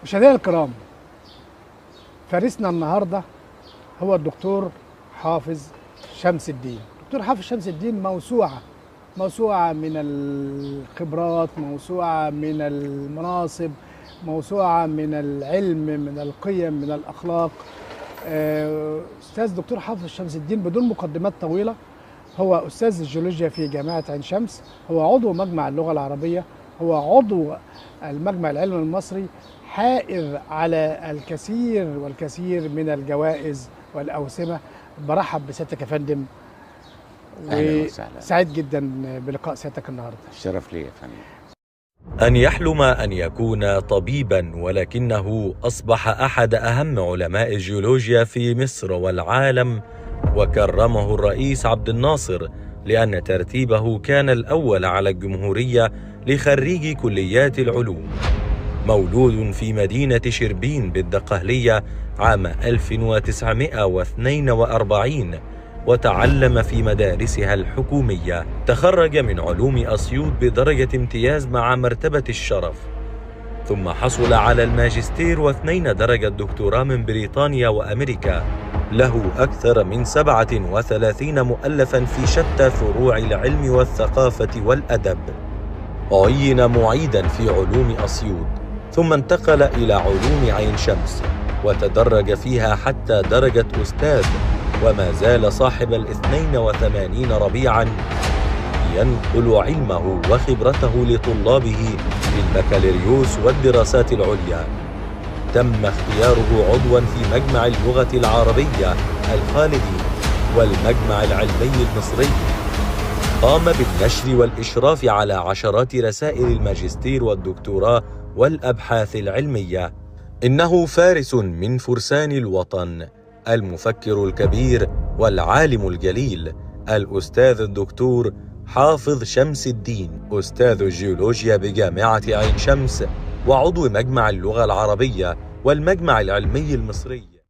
مشاهدينا الكرام، فارسنا النهارده هو الدكتور حافظ شمس الدين. دكتور حافظ شمس الدين موسوعة من الخبرات، موسوعة من المناصب، موسوعة من العلم، من القيم، من الأخلاق. أستاذ دكتور حافظ شمس الدين بدون مقدمات طويلة هو أستاذ الجيولوجيا في جامعة عين شمس، هو عضو مجمع اللغة العربية، هو عضو المجمع العلمي المصري، حائز على الكثير والكثير من الجوائز والأوسمة. برحب بسيادتك يا فندم. أهلا وسهلا، سعيد جدا بلقاء سيادتك النهارده. الشرف لي يا فندم. أن يحلم أن يكون طبيبا، ولكنه أصبح أحد أهم علماء الجيولوجيا في مصر والعالم، وكرمه الرئيس عبد الناصر لأن ترتيبه كان الأول على الجمهورية لخريج كليات العلوم. مولود في مدينة شربين بالدقهلية عام 1942، وتعلم في مدارسها الحكومية. تخرج من علوم أسيوط بدرجة امتياز مع مرتبة الشرف، ثم حصل على الماجستير و2 درجة دكتوراه من بريطانيا وأمريكا. له أكثر من 37 مؤلفا في شتى فروع العلم والثقافة والأدب. عين معيدا في علوم أسيوط، ثم انتقل إلى علوم عين شمس وتدرج فيها حتى درجة أستاذ، وما زال صاحب 82 ربيعا ينقل علمه وخبرته لطلابه في البكالوريوس والدراسات العليا. تم اختياره عضوا في مجمع اللغة العربية الخالدي والمجمع العلمي المصري. قام بالنشر والإشراف على عشرات رسائل الماجستير والدكتوراه والأبحاث العلمية. إنه فارس من فرسان الوطن، المفكر الكبير والعالم الجليل، الأستاذ الدكتور حافظ شمس الدين، أستاذ الجيولوجيا بجامعة عين شمس وعضو مجمع اللغة العربية والمجمع العلمي المصري.